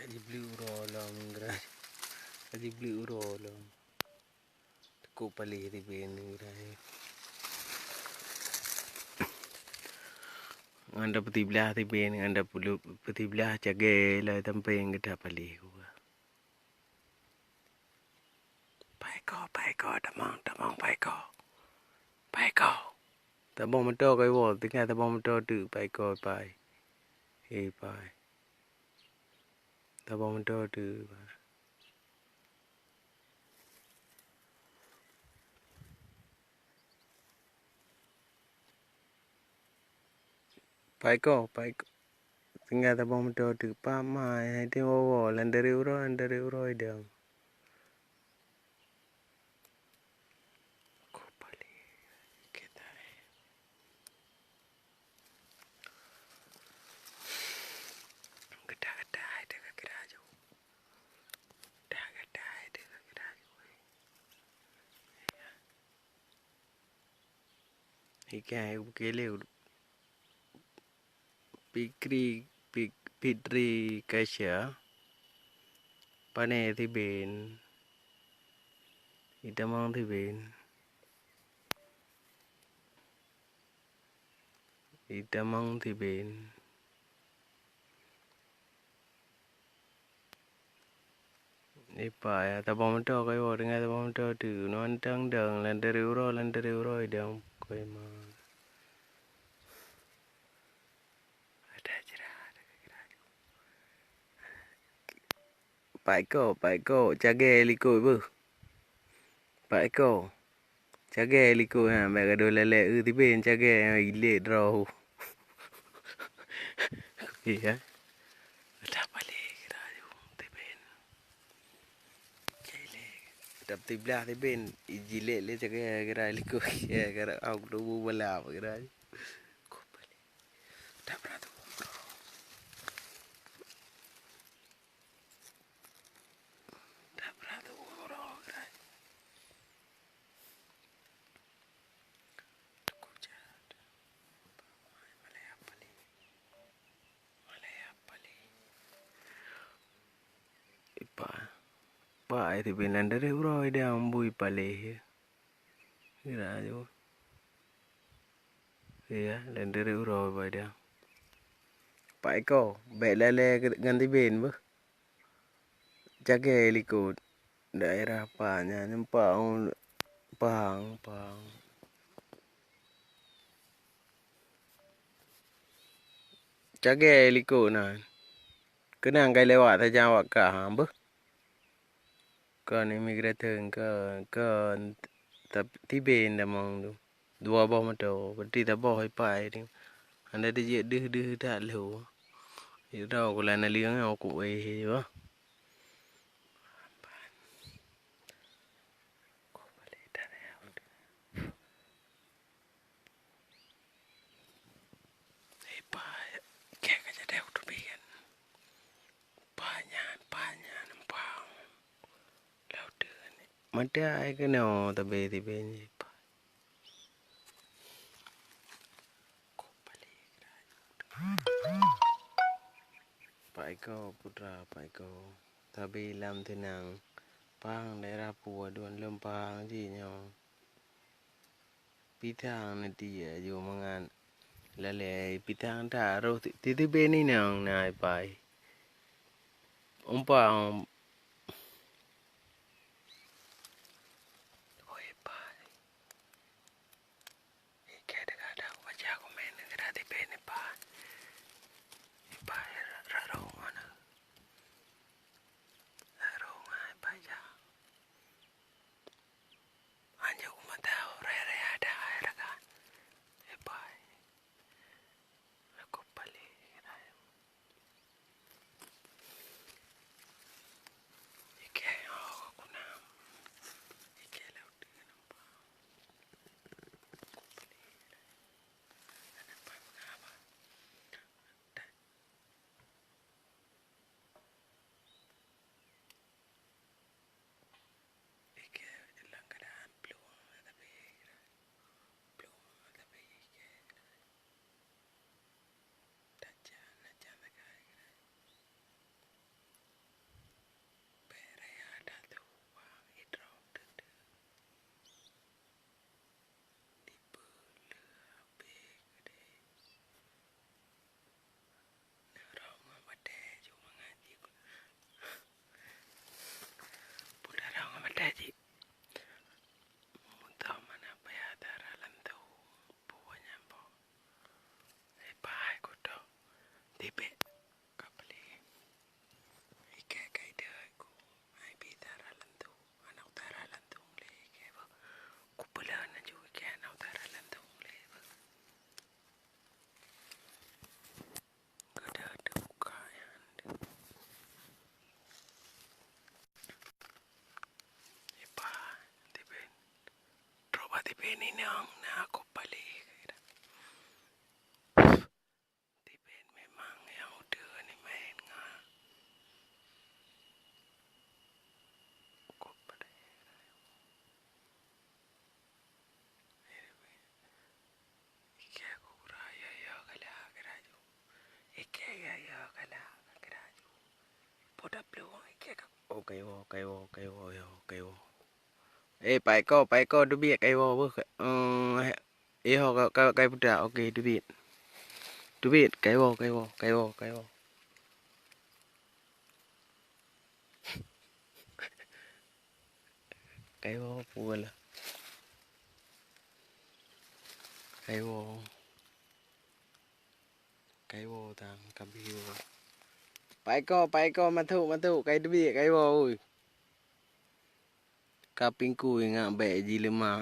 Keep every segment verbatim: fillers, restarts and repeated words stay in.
Jibleuek uroe lom, geura. Jibleuek uroe lom. Teukok paléh siben, geura. Ngon da peutiblah siben, ngon da pelu-, peutiblah cagée lom tampéng geuda paléh. Paiko, paiko, tamong, tamong, paiko. Paiko. Tabong moto keu iwoe, tinggai tabong moto teuk, paiko, pai. Hei, pai. Tabong moto teuk, pai. Paiko, paiko. Tinggai tabong moto teuk, pah mai, hai teuh woe-woe, lam deret uroe, lam deret uroe idong. Ko paléh, kita, eh. Geuda-geuda, hai teuh ka geuraju. Geuda-geuda, hai teuh ka geuraju. Ikai bukeue lé Fikri, Fik-, Fitri Kasia, pané siben, itamong siben, itamong siben. Ipa ya, tabong moto keu iwoe, tinggai tabong moto teuk, nuan tang dong, lam deret uroe, lam deret uroe idong keu iman. Ada cerah, ada cerah. Paiko, paiko, cagée likot beuh. Paiko. Cagée likot nyan, bèk gadôh lalée eu siben cagée nyan ilée droe. Iya. Ada paléh geura siben. Cagée. Ada tiblah siben, ijilét lé cagée geura likot. Ya, geura au tubu bala geura. Ko paléh. Dak brat tu. Dak brat tu, uroe gerai. Teukujat. Malaya paléh. Malaya paléh. Ipa. Ipa ai siben lam deret uroe idong bui paléh. Geura ju. Ya, lam deret uroe bak idong. Paiko, bèk lalée ngon siben beuh. Cagée likot daerah pa nyan, Pang, Pang. Cagée likot nyan. Keunong ka lewat sajan awak kah, beuh. Kon imigresen, kon, kon, tapi siben tamong tu. Dua boh moto, berarti saboh ipai tu. Hana dijak deuh-deuh that lheueh. Jidroe kula naleueng nyoe ku wéh bah. Ipai, kèe ka jadi aku tu bikin. Panyan, panyan, empang. Lalu dia ni. Mata ai kena tabe tibe ni. Pak Eko, putra Pak Eko. Tabe lam teunang. Pang daerah Puadun lom pang ji nyoe. Pitang neutiek aju mangat lalée pitang taroh ti-, titibe ninong na ipai. Umpang. Oi, pai. Ike dekat dah baca komen negara tibe ni, pai. Ipai raro mana? Raro ngai pai ja. Anjak umat tahu raya-raya ada air kan. Epai. Aku paling raya. Oh, dah plueng. Oke, ka. Oh, kaiwoe, kaiwoe, kaiwoe, yo, kaiwoe. Eh, paiko, paiko, teubiet kaiwoe beuh. Eh, eh, ho, ka, ka, kai puta. Oke, teubiet. Teubiet, kaiwoe, kaiwoe, kaiwoe, kaiwoe. Kaiwoe pue lah. Kaiwoe. Kaiwoe tang, ka beuh woe. Paiko, paiko, matuk, matuk, kai teubiet, kaiwoe, ui. Ka pingkui ngat bèk jileumah.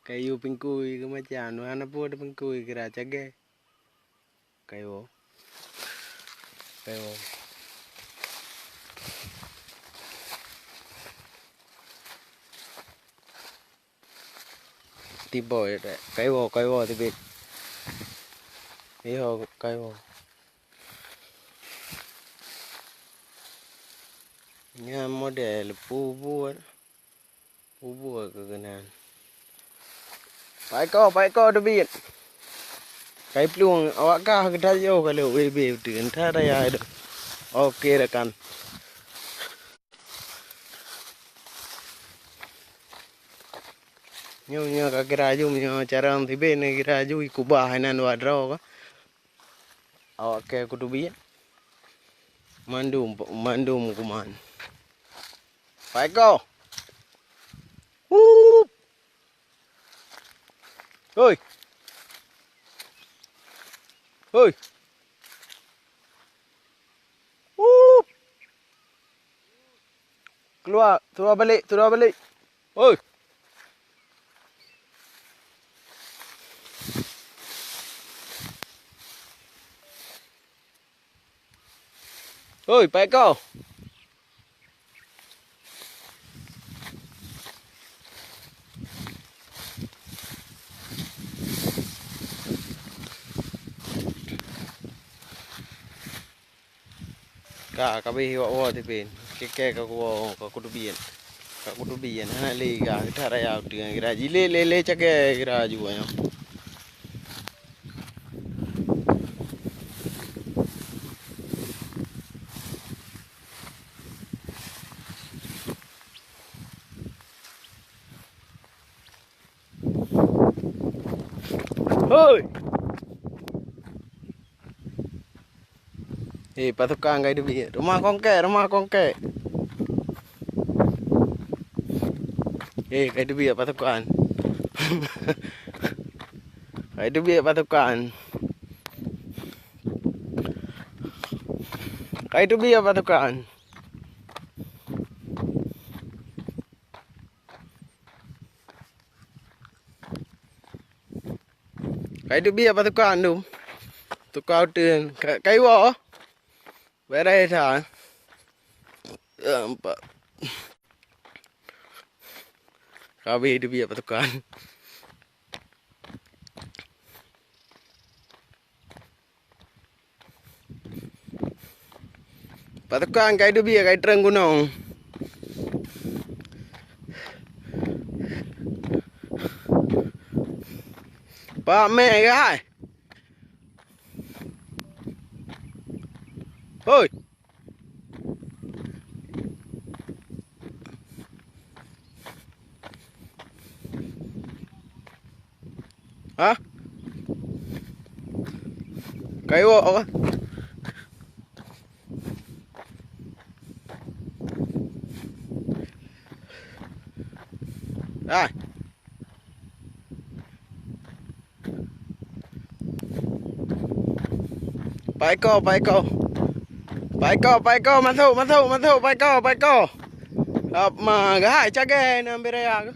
Kayue pingkui keumacam, hana peue pingkui kira cagée. Kaiwoe. Kaiwoe. Tiboh ya, dek. Kaiwoe, kaiwoe teubiet. Iyo, kaiwoe. Nyan model pubur. Pubur keunan. Paiko, paiko teubiet. Kai plueng, awak kah geutanyoe ka lheueh W B beutôi. Entah raya itu. Oke, rakan. Nyoe, nyoe ka kira aju, nyoe carông teubiet nyoe kira aju, ikubah inan wak droe ka. Awak kée kuteubiet. Mandum, mandum kuman. Paiko. Wup. Hoi. Hoi. Wup. Keluar, keluar balik, keluar balik. Hoi. Hoi, paiko. Ka, ka beuh iwak woe teubiet. Kée-kée ka kuwoe, ka kuteubiet. Ka kuteubiet, hana lé ka, that raya uteuen kira. Jilé lé-lé cagée kira aju nyoe. Hoi! Eh, pasukan kai teubiet. Rumah kongkek, rumah kongkek. Eh, kai teubiet pasukan. Kai teubiet pasukan. Kai teubiet pasukan. Kai teubiet pasukan tu. Tuka uteuen. Ka-, kaiwoe. Beres ha. Nampak. Ka beuh teubiet pasukan. Pasukan kai teubiet, kai treun gunong. Pak Mek, hai. Hoi. Ha? Kaiwoe ka? Ah. Paiko, paiko. Paiko, paiko, masuk, masuk, masuk, paiko, paiko. Ap ma gahai cagée nan biraya.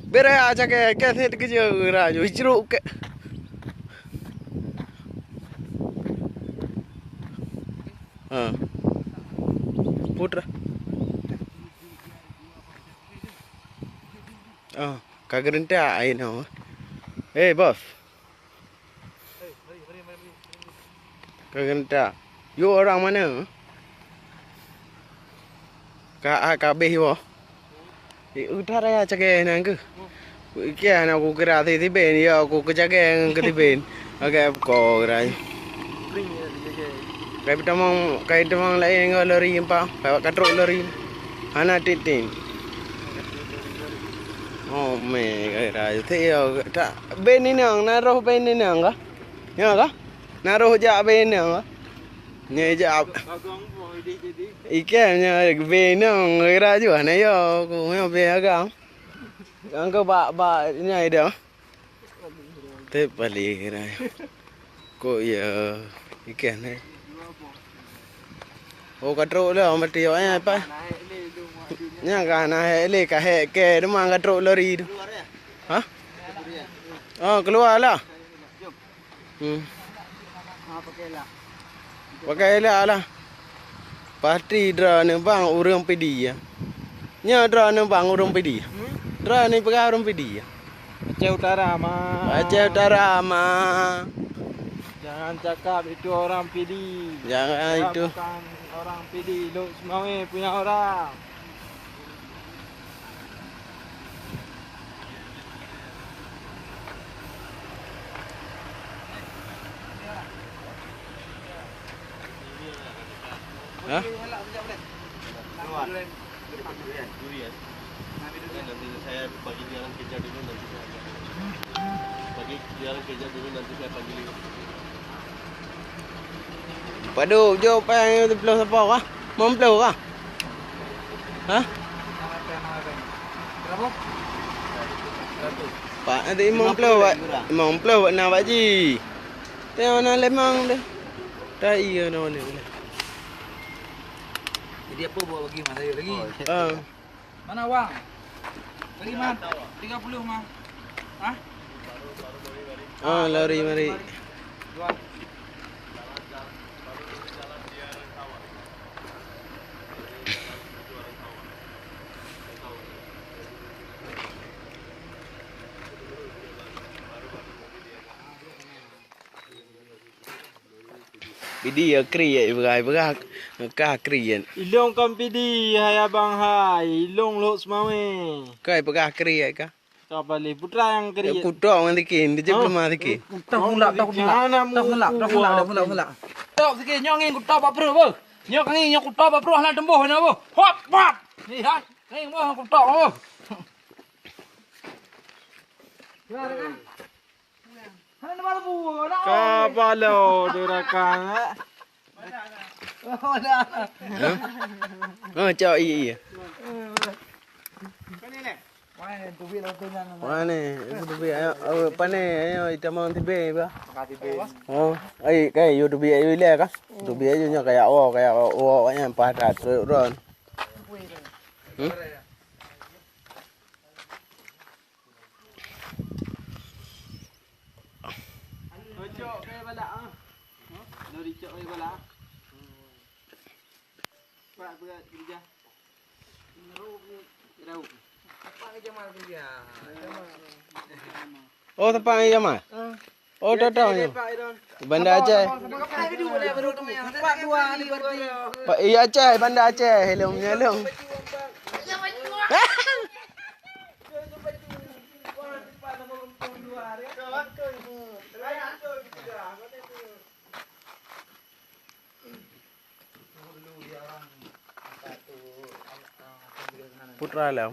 Biraya cagée, ke sit keujeu raju, icruk ke. Ha. Putra. Oh, ka geureuntak ai nyoe. Eh, bos. Ka geureuntak. Yue orang mana? Ka, ka beh woe. Eh, udah raya cagée nang keuh. Iké na ku kira si siben, ya ku keucagée ngon keu siben. Oke, ko kira. Kai peutamong, kai tamong laén ngon lori empa, ka, ka trok lori. Hana tiet-tiet. Oh, mé, kai raya. Teu yo, tak, ben inong, na roh ben inong ka? Nyo ka? Na roh jak ben inong ka? Nyo jak. Ikan nyo ben inong, kai raya, na yo, ku nyo ben agam. Angka bak, bak, nyo ida. Teuh paléh kira. Kok ya ikan, eh? Oh, ka trok lom berarti awak, eh, apa? Nyan ka na hék lé, ka hék kèe teuma ka trok lori tu. Ha? Oh, keluar lah. Hmm. Pakai elak lah. Pasti droeneuh bang ureueng Pidie, ya. Nyoe droeneuh bang ureueng Pidie. Hmm? Droeneuh peugah ureueng Pidie, ya. Aceh Utara, ma. Aceh Utara, ma. Jangan cakap itu orang Pidie. Jangan. Saya itu bukan orang Pidie, Lhokseumawe punya orang. Hah? Nanti saya bagi dia orang kerja dulu, nanti saya bagi dia orang kerja dulu, nanti saya panggil. Padub jok pèng tujoh ploh sapo kah? Limong ploh kah? Hah? Pak, nanti limong ploh, Pak. Limong ploh, Pak, na, Pak Ji. Tengok na lemang deh. Tak iya na mana boleh. Jadi apa buat bagi Mas Ayu lagi? Ah. Mana uang? Bagi, Man. Tiga puluh, Man. Hah? Ah, lari mari. Dua. Pidie kriet, ibrah-ibrah ka kriet. Ilong kon Pidie, hai abang hai, ilong Lhokseumawe. Kai peugah kriet ka? Ka paléh putra nyang kriet. Kutok ngon sikin, dijak lemah sikin. Tok mulak, tok mulak. Tok mulak, tok mulak, tok mulak. Tok sikin, nyoe angin kutok bak pruh beuh. Nyoe angin, nyoe kutok bak pruh, hana teumbôh nyoe beuh. Hop, hop. Ni, ha. Angin beuh kutok beuh. Ka balo tu rakan, eh. Hah? Oh, cok, iya, iya. Mana? Itu teubiet, ayo, ayo, pane, ayo, itamong teubiet, bah. Oh, ai, kai, yo teubiet, ayo, ilèe kah? Teubiet, ayo, nyoe kayak, oh, kayak, oh, awaknyan padat, trok ron. Hmm? Cok ke balak ah. Dari cok ke balak. Pak berat kerja. Rauh. Pak Jamal kerja. Oh, tempat Jamal? Oh, dah tahu ni. Banda Aceh. Pak dua ni berarti. Pak, iya, Aceh, Banda Aceh. Hello, hello. Putra lah.